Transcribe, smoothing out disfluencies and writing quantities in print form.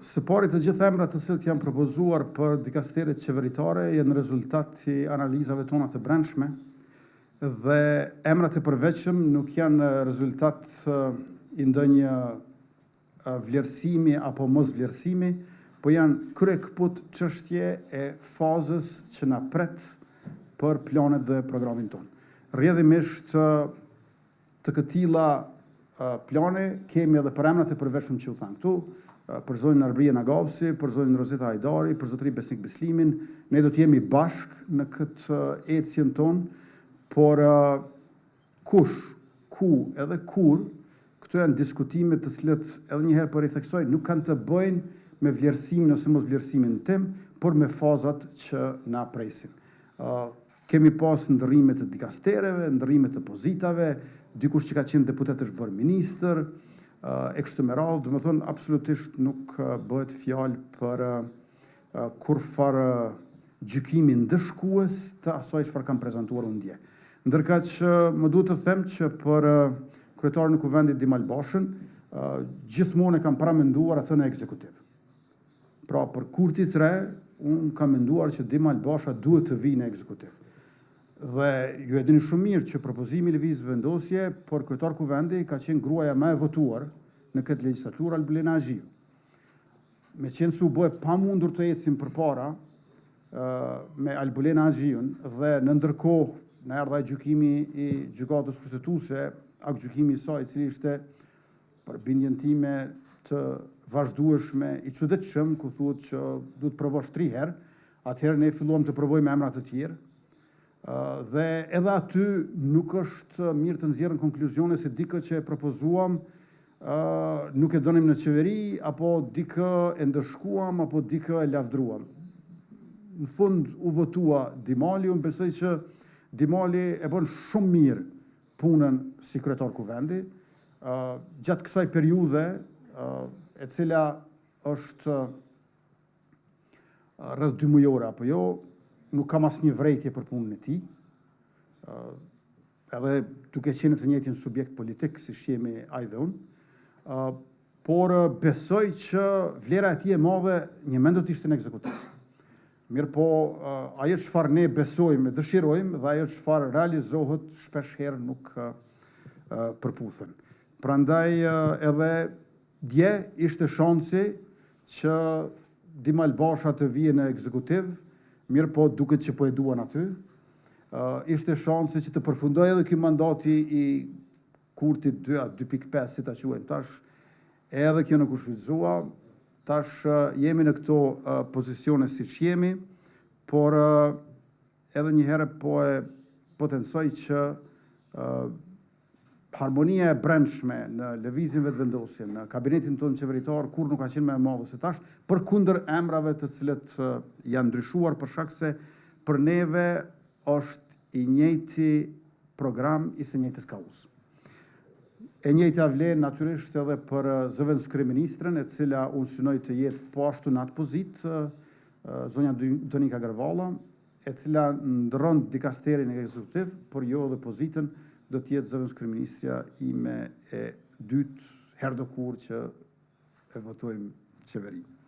Së pari të gjithë emrat të cilët janë propozuar për dikasteret qeveritare janë rezultat i analizave tona të brendshme dhe emrat e përveçëm nuk janë rezultat i ndonjë vlerësimi apo mosvlerësimi, po janë kryekëput çështje e fazës që na pret për planet dhe programin tonë. Rrjedhimisht të këtilla plane kemi edhe për emrat e përveçëm që u thanë këtu, për zonjën Arbërie Nagavci, për zonjën Rozeta Hajdari, për zotëri Besnik Bislimin, ne do të jemi bashkë në këtë ecjen tonë, por kush, ku edhe kur, këto janë diskutime të cilat edhe një herë po ritheksoj nuk kanë të bëjnë me vlerësimin ose mosvlerësimin tim, por me fazat që na presin. Kemi pas ndërrime të dikastereve, ndërrime të pozitave, dikush që ka qenë deputet është bërë ministër, e kështu me radhë, domethënë absolutisht nuk bëhet fjalë për kurrfarë gjykimi ndëshkues të asaj çfarë kam prezantuar unë dje. Ndërkaq më duhet të them që për kryetarin e Kuvendit Dimal Bashën, gjithmonë e kam paramenduar atë në ekzekutiv. Pra për Kurti 3, unë kam menduar që Dimal Basha duhet të vijë në ekzekutiv. Dhe ju e dini shumë mirë që propozimi i Lëvizjes Vetëvendosje për kryetar Kuvendi ka qenë gruaja më e votuar në këtë legjislaturë, Albulena Haxhiu. Meqenëse u bë e pamundur të ecim përpara me Albulena Haxhiun dhe në ndërkohë na erdhi gjykimi i Gjykatës Kushtetuese, aktgjykimi i saj i cili ishte për bindjen time të vazhdueshme i çuditshëm, ku thuhet që duhet të provosh 3 herë, atëherë ne filluam të provojmë emra të tjerë. Dhe edhe aty nuk është mirë të nxjerrën konkluzione se dikë që e propozuam nuk e donim në qeveri, apo dikë e ndëshkuam, apo dikë e lavdruam. Në fund u votua Dimali, unë besoj që Dimali e bën shumë mirë punën si kryetar Kuvendi. Gjatë kësaj periudhe, e cila është rreth 2 mujore apo jo, nuk kam asnjë vërejtje për punën e tij. Edhe duke qenë të njëjtin subjekt politik siç jemi ai dhe unë, por besoj që vlera e tij e madhe njëmend do të ishte në ekzekutiv. Mirë po, ajo çfarë ne besojmë e dëshirojmë dhe ajo çfarë realizohet shpesh herë nuk përputhen. Prandaj edhe dje ishte shansi që Dimal Basha të vijë në ekzekutiv, mirë po duket që po e duan aty. Ishte shansi që të përfundojë edhe ky mandati i Kurtit 2 a 2.5, si ta quajmë tash, edhe kjo nuk u shfrytëzua. Tash jemi në këto pozicione siç jemi, por edhe një herë po e potencoj që harmonia e brendshme në Lëvizjen Vetëvendosje, në kabinetin tonë qeveritar, kur nuk ka qenë më e madhe se tash, përkundër emrave të cilët janë ndryshuar për shkak se për neve është i njëjti program i së njëjtës kauzë. E njëjta vlen natyrisht edhe për zëvendëskryeministren, e cila unë synoj të jetë po ashtu në atë pozitë, zonja Donika Gërvalla, e cila ndërron dikasterin ekzekutiv, por jo edhe pozitën, do të jetë zëvendëskryeministrja ime e dytë herdokur që e votojmë qeverinë.